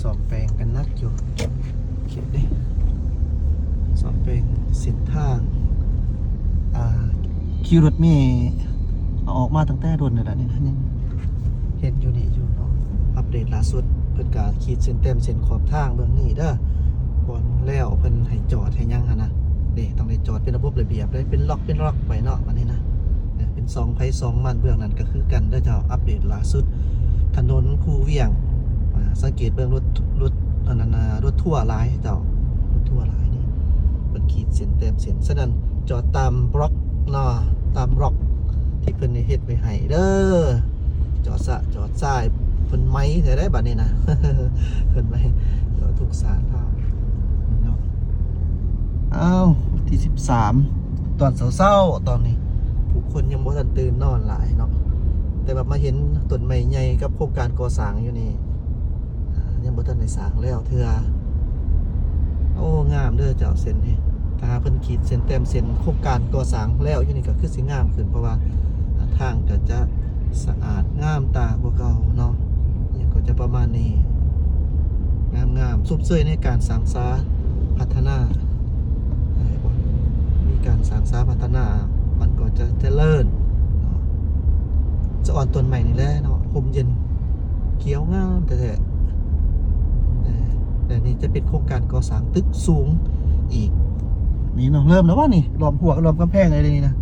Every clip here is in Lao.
ສ້ອມແປງກັນໜັກຢູ່ ເຂດນີ້ ສ້ອມແປງເສັ້ນທາງ. ອ່າ ຂີ່ລົດເມ ເອົາອອກມາຕັ້ງແຕ່ດົນແລ້ວນີ້ນະ ຍັງເຫັນຢູ່ນີ້ຢູ່ເນາະ. ອັບເດດລ່າສຸດ ເພິ່ນກະຂີດເສັ້ນແຕ້ມເສັ້ນຂອບທາງເບື້ອງນີ້ເດີ ບ່ອນແລ້ວເພິ່ນໃຫ້ຈອດໃຫ້ຫຍັງຫັ້ນນະ. ນີ້ຕ້ອງໄດ້ຈອດເປັນລະບົບລະບຽບເລີຍ ເປັນລັອກເປັນລັອກໄປເນາະ ບັດນີ້ນະ. ເອີ ເປັນຊ່ອງໃຜຊ່ອງມັນ. ເບື້ອງນັ້ນກໍຄືກັນເດີເຈົ້າ ອັບເດດລ່າສຸດ ຖະໜົນຄູວຽງ. ອ່າ ສັງເກດເບິ່ງລົດ ລົດ ອັນນັ້ນນະ ລົດທົວຫຼາຍເຈົ້າ ລົດທົວຫຼາຍນີ້ ເພິ່ນຂີດເສັ້ນແຕ້ມເສັ້ນ. ສະນັ້ນຈອດຕາມບລັອກເນາະ ຕາມບລັອກທີ່ເພິ່ນໄດ້ເຮັດໄວ້ໃຫ້ເດີ. ຈອດສະ ຈອດຊ້າຍ ເພິ່ນໄໝແທ້ໃດ໋ບັດນີ້ນະ ເພິ່ນໄໝ ຈອດທຸກສາທາເນາະ. ອ້າວ ວັນທີສິບສາມ ຕອນເຊົ້າໆ ຕອນນີ້ຜູ້ຄົນຍັງບໍ່ທັນຕື່ນນອນຫຼາຍເນາະ ແຕ່ວ່າມາເຫັນຕົ້ນໄມ້ໃຫຍ່ກັບໂຄງການກໍ່ສ້າງຢູ່ນີ້ ອ່າ ຍັງບໍ່ທັນໄດ້ສ້າງແລ້ວເທື່ອ. ໂອ້ ງາມເດີເຈົ້າເສັ້ນນີ້ ຖ້າຫາກເພິ່ນຂີດເສັ້ນແຕ້ມເສັ້ນໂຄງການກໍ່ສ້າງແລ້ວຢູ່ນີ້ ກໍຄືຊິງາມຂຶ້ນ ເພາະວ່າ ອ່າ ທາງກໍຈະສະອາດງາມຕາກວ່າເກົ່າເນາະ. ຫຍັງກໍຈະປະມານນີ້ ງາມໆ ຊົມເຊີຍໃນການສ້າງສາພັດທະນາ. ເອີ ມີການສ້າງສາພັດທະນາ ມັນກໍຈະຈະເລີນເນາະ. ສະອອນຕົ້ນໄມ້ນີ້ແຫຼະເນາະ ຮົ່ມເຢັນ ຂຽວງາມແທ້ໆ. ເອີ ແລະນີ້ຈະເປັນໂຄງການກໍ່ສ້າງຕຶກສູງອີກ. ນີ້ເນາະ ເລີ່ມແລ້ວວະນີ້ ລ້ອມຮົ້ວ ລ້ອມກຳແພງເລີຍນີ້ນະ.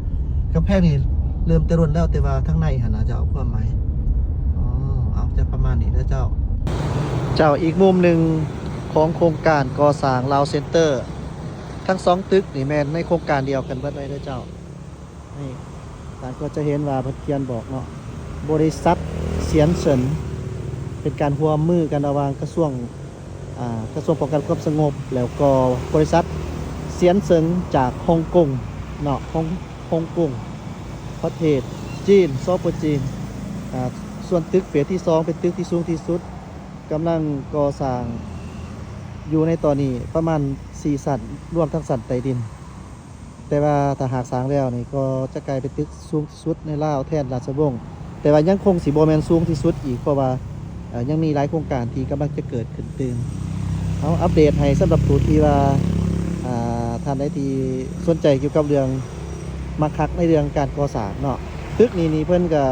ກຳແພງນີ້ເລີ່ມແຕ່ດົນແລ້ວ ແຕ່ວ່າທາງໃນຫັ້ນນະເຈົ້າ ຄວາມໝາຍ. ອໍ ເອົາ ຈະປະມານນີ້ເດີເຈົ້າ. ເຈົ້າ ອີກມຸມໜຶ່ງຂອງໂຄງການກໍ່ສ້າງລາວເຊັນເຕີ ທັງສອງຕຶກນີ້ແມ່ນໃນໂຄງການດຽວກັນເບິດເລີຍເດີເຈົ້າ. ນີ້ ທ່ານກໍຈະເຫັນວ່າເພິ່ນຂຽນບອກເນາະ ບໍລິສັດຊຽນເຊິນ ເປັນການຮ່ວມມືກັນລະຫວ່າງກະຊວງ ອ່າ ກະຊວງປ້ອງກັນຄວາມສະຫງົບ ແລ້ວກໍບໍລິສັດຊຽນເຊິງຈາກຮົງກົງເນາະ ຮົງ ຮົງກົງ ປະເທດຈີນ ສປ ຈີນ. ອ່າ ສ່ວນຕຶກເຟສທີສອງ ເປັນຕຶກທີ່ສູງທີ່ສຸດ ກຳລັງກໍ່ສ້າງຢູ່ໃນຕອນນີ້ປະມານສີ່ຊັ້ນ ລວມທັງຊັ້ນໃຕ້ດິນ. ແຕ່ວ່າຖ້າຫາກສ້າງແລ້ວນີ້ ກໍຈະກາຍເປັນຕຶກສູງທີ່ສຸດໃນລາວແທນລາຊະວົງ, ແຕ່ວ່າຍັງຄົງຊິບໍ່ແມ່ນສູງທີ່ສຸດອີກ ເພາະວ່າ ເອີ ຍັງມີຫຼາຍໂຄງການທີ່ກຳລັງຈະເກີດຂຶ້ນຕື່ມ. ເຮົາອັບເດດໃຫ້ສຳລັບຜູ້ທີ່ວ່າ ອ່າ ທ່ານໃດທີ່ສົນໃຈກ່ຽວກັບເລື່ອງ ມັກຮັກໃນເລື່ອງການກໍ່ສ້າງເນາະ. ຕຶກນີ້ນີ້ເພິ່ນກະ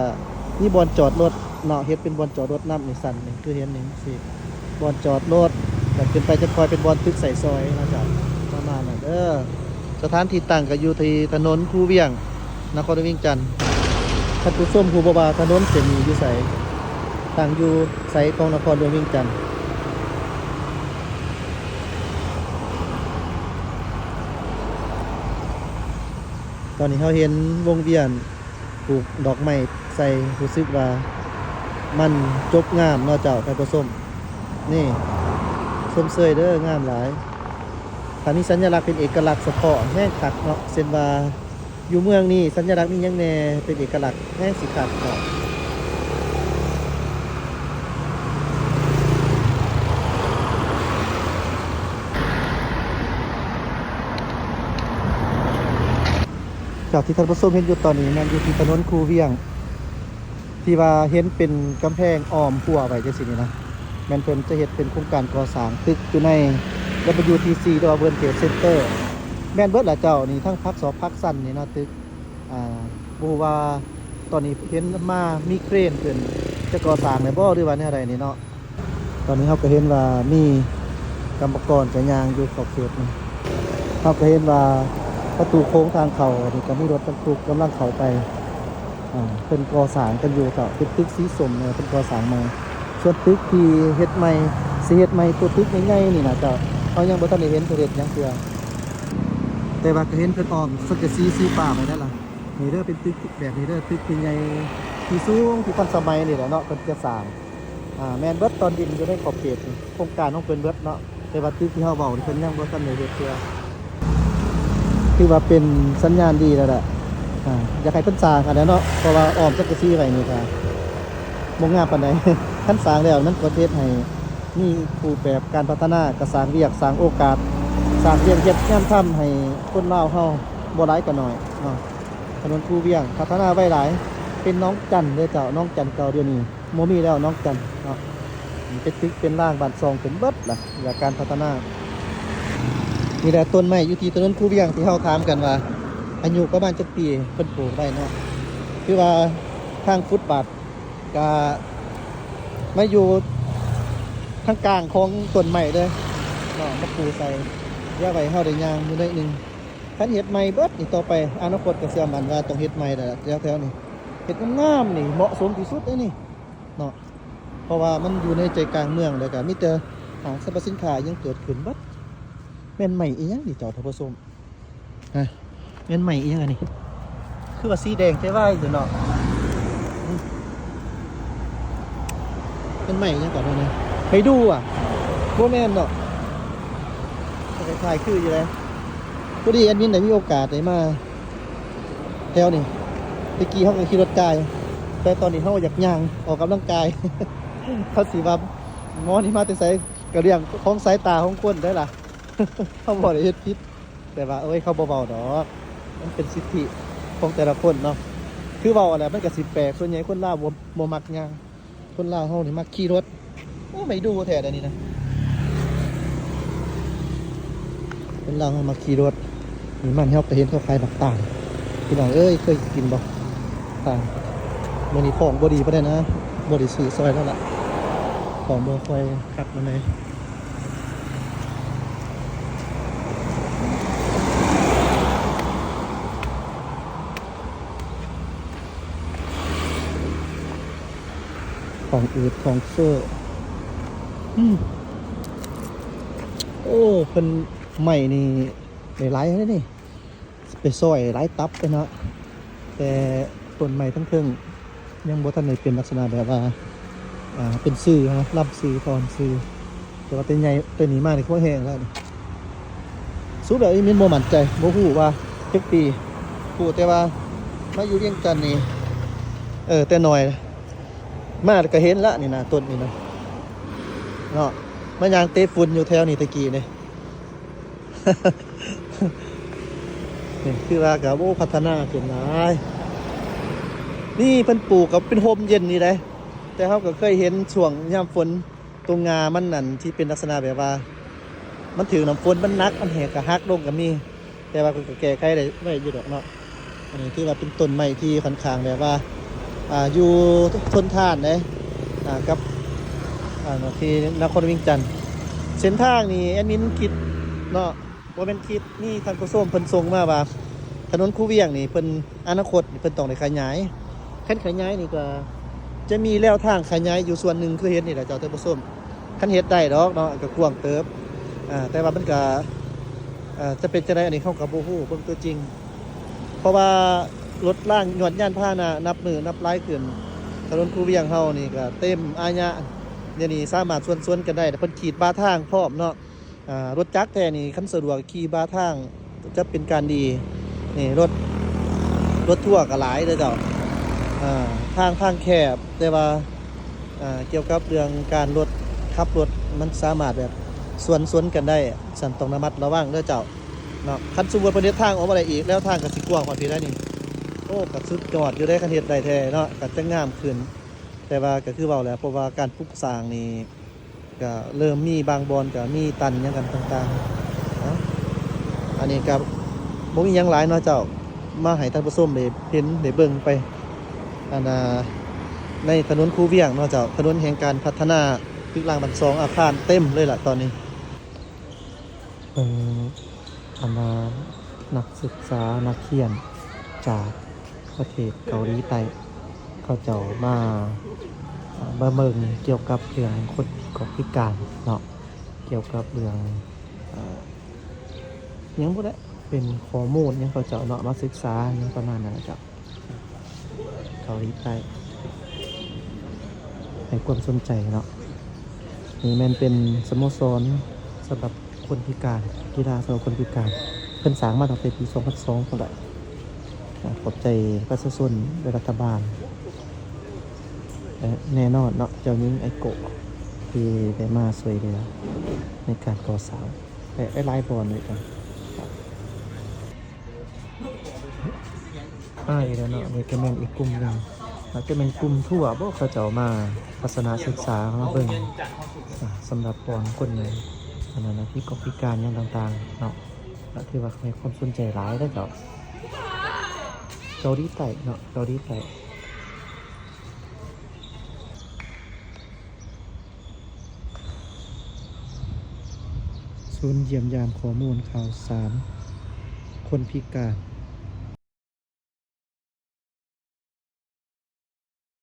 ມີບ່ອນຈອດລົດເນາະ ເຮັດເປັນບ່ອນຈອດລົດນຳ ໃນຊັ້ນນີ້ຄືເຫັນນີ້ ຊິບ່ອນຈອດລົດ ແລ້ວຂຶ້ນໄປຈະຄ່ອຍເປັນບ່ອນຕຶກໃຊ້ສອຍເນາະເຈົ້າ ປະມານນັ້ນເດີ. ສະຖານທີ່ຕັ້ງກໍຢູ່ທີ່ຖະໜົນຄູວຽງ ນະຄອນຫຼວງວຽງຈັນ. ທ່ານຜູ້ຊົມຮູ້ບໍ່ວ່າຖະໜົນເສັ້ນນີ້ຢູ່ໃສ? ຕັ້ງຢູ່ໃສຂອງນະຄອນຫຼວງວຽງຈັນ? ຕອນນີ້ເຮົາເຫັນວົງວຽນ ປູກດອກໄມ້ໃສ່ ຮູ້ສຶກວ່າມັນຈົບງາມເນາະເຈົ້າທ່ານຜູ້ຊົມ. ນີ້ ຊົມເຊີຍເດີ ງາມຫຼາຍ. ຖ້າມີສັນຍະລັກເປັນເອກະລັກສະເພາະແຮງຄັກເນາະ ເຊັ່ນວ່າຢູ່ເມືອງນີ້ ສັນຍະລັກມີຫຍັງແດ່ເປັນເອກະລັກ ແຮງຊິຄັກເນາະ. ຈາກທີ່ທ່ານຜູ້ຊົມເຫັນຢູ່ຕອນນີ້ ແມ່ນຢູ່ທີ່ຖະໜົນຄູວຽງ ທີ່ວ່າເຫັນເປັນກຳແພງອ້ອມຮົ້ວໄວ້ຈັ່ງຊີ້ນີ້ນະ ແມ່ນເພິ່ນຈະເຮັດເປັນໂຄງການກໍ່ສ້າງຕຶກຢູ່ໃນ ດັບເບິນຢູທີຊີ ຫຼືວ່າ World Trade Center ແມ່ນເບິດລະເຈົ້າ. ນີ້ທັງພາກສອງພາກຊັ້ນນີ້ເນາະ ຕຶກ ອ່າ ບໍ່ຮູ້ວ່າຕອນນີ້ເຫັນມາມີເຄຣນຂຶ້ນ ຈະກໍ່ສ້າງແລ້ວບໍ່ ຫຼືວ່າແນວໃດນີ້ເນາະ. ຕອນນີ້ເຮົາກໍເຫັນວ່າມີກຳມະກອນກໍຍ່າງຢູ່ຂອບເຂດນີ້ ເຮົາກໍເຫັນວ່າປະຕູໂຄ້ງທາງເຂົ້ານີ້ກໍມີລົດບັນທຸກກຳລັງເຂົ້າໄປ. ອ່າ ເພິ່ນກໍ່ສ້າງກັນຢູ່ເຈົ້າ ເປັນຕຶກສີສົ້ມເນາະ ເພິ່ນກໍ່ສ້າງໃໝ່. ສ່ວນຕຶກທີ່ເຮັດໃໝ່ ຊິເຮັດໃໝ່ ຕົວຕຶກໃຫຍ່ໆນີ້ນະເຈົ້າ ເຮົາຍັງບໍ່ທັນໄດ້ເຫັນເພິ່ນເຮັດຫຍັງເທື່ອ ແຕ່ວ່າກໍເຫັນເພິ່ນອ້ອມສັງກະສີສີຟ້າໄວ້ແລ້ວລະ. ນີ້ເດີ ເປັນຕຶກແບບນີ້ເດີ ຕຶກທີ່ໃຫຍ່ ທີ່ສູງ ທີ່ທັນສະໄໝນີ້ແຫຼະເນາະ ເພິ່ນຈະສ້າງ. ອ່າ ແມ່ນເບິດຕອນດິນຢູ່ໃນຂອບເຂດນີ້ ໂຄງການຂອງເພິ່ນເບິດເນາະ ແຕ່ວ່າຕຶກທີ່ເຮົາເວົ້ານີ້ເພິ່ນຍັງບໍ່ທັນໄດ້ເຮັດເທື່ອ. ຖືວ່າເປັນສັນຍານດີແລ້ວແຫຼະ ອ່າ ຢາກໃຫ້ເພິ່ນສ້າງຫັ້ນແຫຼະເນາະ ເພາະວ່າອ້ອມສັງກະສີໄວ້ນີ້ກະບໍ່ງາມປານໃດ. ຄັນສ້າງແລ້ວມັນກໍເຮັດໃຫ້ມີຮູບແບບການພັດທະນາ ກະສ້າງວຽກ ສ້າງໂອກາດ ສ້າງວຽກເຮັດງານທຳໃຫ້ຄົນລາວເຮົາບໍ່ຫຼາຍກໍໜ້ອຍເນາະ. ຖະໜົນຄູວຽງພັດທະນາໄວຫຼາຍ ເປັນໜອງຈັນເດີເຈົ້າ ໜອງຈັນເກົ່າ ດຽວນີ້ບໍ່ມີແລ້ວໜອງຈັນເນາະ. ເປັນຕຶກເປັນລາງບ້ານຊ່ອງເປັນເບິດລະ ຈາກການພັດທະນາ. ນີ້ແຫຼະຕົ້ນໄມ້ຢູ່ທີ່ຖະໜົນຄູວຽງທີ່ເຮົາຖາມກັນວ່າ ອາຍຸປະມານຈັກປີເພິ່ນປູກໄດ້ເນາະ. ຄືວ່າທາງຟຸດບາດກະມາຢູ່ທາງກາງຂອງຕົ້ນໄມ້ເລີຍເນາະ ມາປູໃສ່ ເພື່ອໄວ້ເຮົາໄດ້ຍ່າງຢູ່ໜ້ອຍໜຶ່ງ. ຄັນເຮັດໃໝ່ເບິດນີ້ ຕໍ່ໄປອະນາຄົດກໍເຊື່ອໝັ້ນວ່າຕ້ອງເຮັດໃໝ່ແລ້ວ ແຖວໆນີ້ ເຮັດງາມໆນີ້ ເໝາະສົມທີ່ສຸດເດ້ນີ້ເນາະ. ເພາະວ່າມັນຢູ່ໃນໃຈກາງເມືອງ ແລ້ວກໍມີແຕ່ຫ້າງສັບພະສິນຄ້າຍັງເກີດຂຶ້ນເບິດ. ແມ່ນໄມ້ອີ່ຫຍັງນີ້ເຈົ້າທ່ານຜູ້ຊົມ? ຮະ ແມ່ນໄມ້ອີ່ຫຍັງອັນນີ້? ຄືວ່າສີແດງແຕ່ໄວຢູ່ເນາະ. ອືມ ແມ່ນໄມ້ອີ່ຫຍັງກ່ອນນີ້? ໄມ້ດູ່ຫວາ? ບໍ່ແມ່ນດອກ. ຄ້າຍໆຄືຢູ່ເດ້. ພໍດີແອດມິນໄດ້ມີໂອກາດໄດ້ມາ ແຖວນີ້ ແຕ່ກີ້ເຮົາກໍຂີ່ລົດກາຍ ແຕ່ຕອນນີ້ເຮົາຢາກຍ່າງອອກກຳລັງກາຍ. ເຂົາຊິວ່າໝໍນີ້ມາແຕ່ໃສ ກໍເລື່ອງຂອງສາຍຕາຂອງຄົນໄດ໋ລະ. ເຮົາບໍ່ໄດ້ເຮັດຜິດ ແຕ່ວ່າ ໂອ້ຍ ເຂົາບໍ່ເວົ້າດອກ ມັນເປັນສິດທິຂອງແຕ່ລະຄົນເນາະ. ຄືເວົ້າຫັ້ນແຫຼະ ມັນກໍຊິແປກ ສ່ວນໃຫຍ່ຄົນລາວບໍ່ ບໍ່ມັກຍ່າງ. ຄົນລາວເຮົານີ້ມັກຂີ່ລົດ. ໂອ້ ໄມ້ດູ່ແທ້ດຽວນີ້ນະ. ຄົນລາວເຮົາມັກຂີ່ລົດ. ນີ້ມັນ ເຮົາກໍເຫັນເຂົາຂາຍໝາກຕານ. ພີ່ນ້ອງເອີຍ ເຄີຍກິນບໍ່ຕານ? ມື້ນີ້ທ້ອງບໍ່ດີປານໃດນະ ບໍ່ໄດ້ຊື້ຊ່ອຍແລ້ວລະ ຂອງບໍ່ຄ່ອຍຄັກປານໃດ. ທ້ອງອືດທ້ອງເຟີ້. ອືມ ໂອ້ ເພິ່ນໄມ້ນີ້ໄດ້ຫຼາຍເດ້ນີ້ ໄປຊ່ອຍຫຼາຍຕັບເດ້ເນາະ. ແຕ່ຕົ້ນໄມ້ທັງເທິງຍັງບໍ່ທັນໄດ້ເປັນລັກສະນະແບບວ່າ ອ່າ ເປັນຊື່ນະ ລຳຊື່ ທ້ອງຊື່. ແຕ່ວ່າແຕ່ໃຫຍ່ແຕ່ນີ້ມານີ້ ແຮງແລ້ວນີ້. ສະຫຼຸບແລ້ວ ອີມິນບໍ່ໝັ້ນໃຈ ບໍ່ຮູ້ວ່າຈັກປີ ຮູ້ແຕ່ວ່າມາຢູ່ວຽງຈັນນີ້ ເອີ ແຕ່ນ້ອຍ ມາກໍເຫັນລະນີ້ນະ ຕົ້ນນີ້ນະເນາະ. ມາຍ່າງເຕະຝຸ່ນຢູ່ແຖວນີ້ແຕ່ກີ້ນີ້ ນີ້ ຄືວ່າກໍ ໂອ້ ພັດທະນາຂຶ້ນຫຼາຍ. ນີ້ເພິ່ນປູກກໍເປັນຮົ່ມເຢັນນີ້ເດ້ ແຕ່ເຮົາກໍເຄີຍເຫັນຊ່ວງຍາມຝົນ ຕົງງ່າມັນນັ້ນທີ່ເປັນລັກສະນະແບບວ່າ ມັນຖືກນ້ຳຝົນ ມັນໜັກ ມັນແຫກ ກໍຫັກລົງກໍມີ ແຕ່ວ່າເພິ່ນກໍແກ້ໄຂໄດ້ໄວຢູ່ດອກເນາະ. ອັນນີ້ຖືວ່າເປັນຕົ້ນໄມ້ທີ່ຂ້ອນຂ້າງແບບວ່າ ອ່າ ຢູ່ທົນທານເດ້ ອ່າ ກັບ ອ່າ ທີ່ນະຄອນວຽງຈັນ. ເສັ້ນທາງນີ້ແອດມິນຄິດເນາະ ບໍ່ແມ່ນຄິດ ມີທ່ານຜູ້ຊົມເພິ່ນສົ່ງມາວ່າ ຖະໜົນຄູວຽງນີ້ເພິ່ນ ອະນາຄົດນີ້ເພິ່ນຕ້ອງໄດ້ຂະຫຍາຍ. ຄັນຂະຫຍາຍນີ້ກໍຈະມີແນວທາງຂະຫຍາຍຢູ່ສ່ວນໜຶ່ງ ຄືເຫັນນີ້ແຫຼະເຈົ້າທ່ານຜູ້ຊົມ. ຄັນເຮັດໄດ້ດອກເນາະ ກໍກວ້າງເຕີບ ອ່າ ແຕ່ວ່າມັນກໍ ເອີ ຈະເປັນຈັ່ງໃດ ອັນນີ້ເຮົາກໍບໍ່ຮູ້ ເບິ່ງຕົວຈິງ. ເພາະວ່າລົດລາງ ຍວດຍານພາຫະນະນັບມື້ນັບຫຼາຍຂຶ້ນ. ຖະໜົນຄູວຽງເຮົານີ້ກໍເຕັມອາຍະ ດຽວນີ້ສາມາດສວນສວນກັນໄດ້ ເພິ່ນຂີດບາທາງພ້ອມເນາະ. ອ່າ ລົດຈັກແທ້ນີ້ ຄັນສະດວກຂີ່ບາທາງຈະເປັນການດີ. ນີ້ລົດ ລົດທົວກໍຫຼາຍເດີເຈົ້າ. ອ່າ ທາງ ທາງແຄບ ແຕ່ວ່າ ອ່າ ກ່ຽວກັບເລື່ອງການລົດ ຂັບລົດ ມັນສາມາດແບບສວນ ສວນກັນໄດ້. ຊັ້ນຕ້ອງລະມັດລະວັງເດີເຈົ້າເນາະ. ຄັນສົມມຸດເພິ່ນເຮັດທາງອອກມາໄດ້ອີກ ແລ້ວທາງກໍຊິກວ້າງຮອດພີ້ໄດ໋ນີ້. ໂອ້ ກໍສຸດຍອດຢູ່ເດ້ ຄັນເຮັດໄດ້ແທ້ເນາະ ກໍຈະງາມຂຶ້ນ. ແຕ່ວ່າກໍຄືເວົ້າແຫຼະ ເພາະວ່າການປຸກສ້າງນີ້ ກະເລີ່ມມີບາງບ່ອນກະມີຕັນຫຍັງກັນຕ່າງໆ. ເອົ້າ ອັນນີ້ກະບໍ່ມີຫຍັງຫຼາຍເນາະເຈົ້າ ມາໃຫ້ທ່ານຜູ້ຊົມໄດ້ເຫັນໄດ້ເບິ່ງໄປ ອັນນ່າ ໃນຖະໜົນຄູວຽງເນາະເຈົ້າ ຖະໜົນແຫ່ງການພັດທະນາ ຕຶກລາງບ້ານຊ່ອງ ອາຄານເຕັມເລີຍລະຕອນນີ້. ເອີ ອັນວ່ານັກສຶກສານັກຮຽນຈາກປະເທດເກົາຫຼີໃຕ້ ເຂົາເຈົ້າມາ ເອີ ມາເບິ່ງກ່ຽວກັບເລື່ອງຄົນພິກອນພິການເນາະ ກ່ຽວກັບເລື່ອງ ເອີ ຫຍັງບໍ່ແຫຼະ ເປັນຂໍ້ມູນຫຍັງເຂົາເຈົ້າເນາະ ມາສຶກສາຫຍັງປະມານນັ້ນນະເຈົ້າ. ເກົາຫຼີໃຕ້ໃຫ້ຄວາມສົນໃຈເນາະ. ນີ້ແມ່ນເປັນສະໂມສອນສຳລັບຄົນພິການ ກິລາສຳລັບຄົນພິການ ເພິ່ນສ້າງມາຕັ້ງແຕ່ປີສອງພັນສອງພຸ້ນແຫຼະ. ອາ ຂອບໃຈປະຊາຊົນ ແລະ ລັດຖະບານ ແລະ ແນ່ນອນເນາະ ເຈົ້າຍິງໄອໂກະ ທີ່ໄດ້ມາຊ່ວຍເຫຼືອໃນການກໍ່ສ້າງ ແລະ ຫຼາຍໆບ່ອນດ້ວຍກັນ. ມາອີກແລ້ວເນາະ ນີ້ກໍແມ່ນອີກກຸ່ມໜຶ່ງ ອາດຈະແມ່ນກຸ່ມທົວບໍ່ ເຂົາເຈົ້າມາທັດສະນະສຶກສາ ມາເບິ່ງ ອາ ສຳລັບບ່ອນຄົນ ອັນນັ້ນນະ ພິກອກພິການຫຍັງຕ່າງໆເນາະ ກະຖືວ່າເຂົາໃຫ້ຄວາມສົນໃຈຫຼາຍເດ້ເຈົ້າ. ເກົາຫຼີໃຕ້ເນາະ ເກົາຫຼີໃຕ້. ສູນຢ້ຽມຢາມຂໍ້ມູນຂ່າວສານຄົນພິການ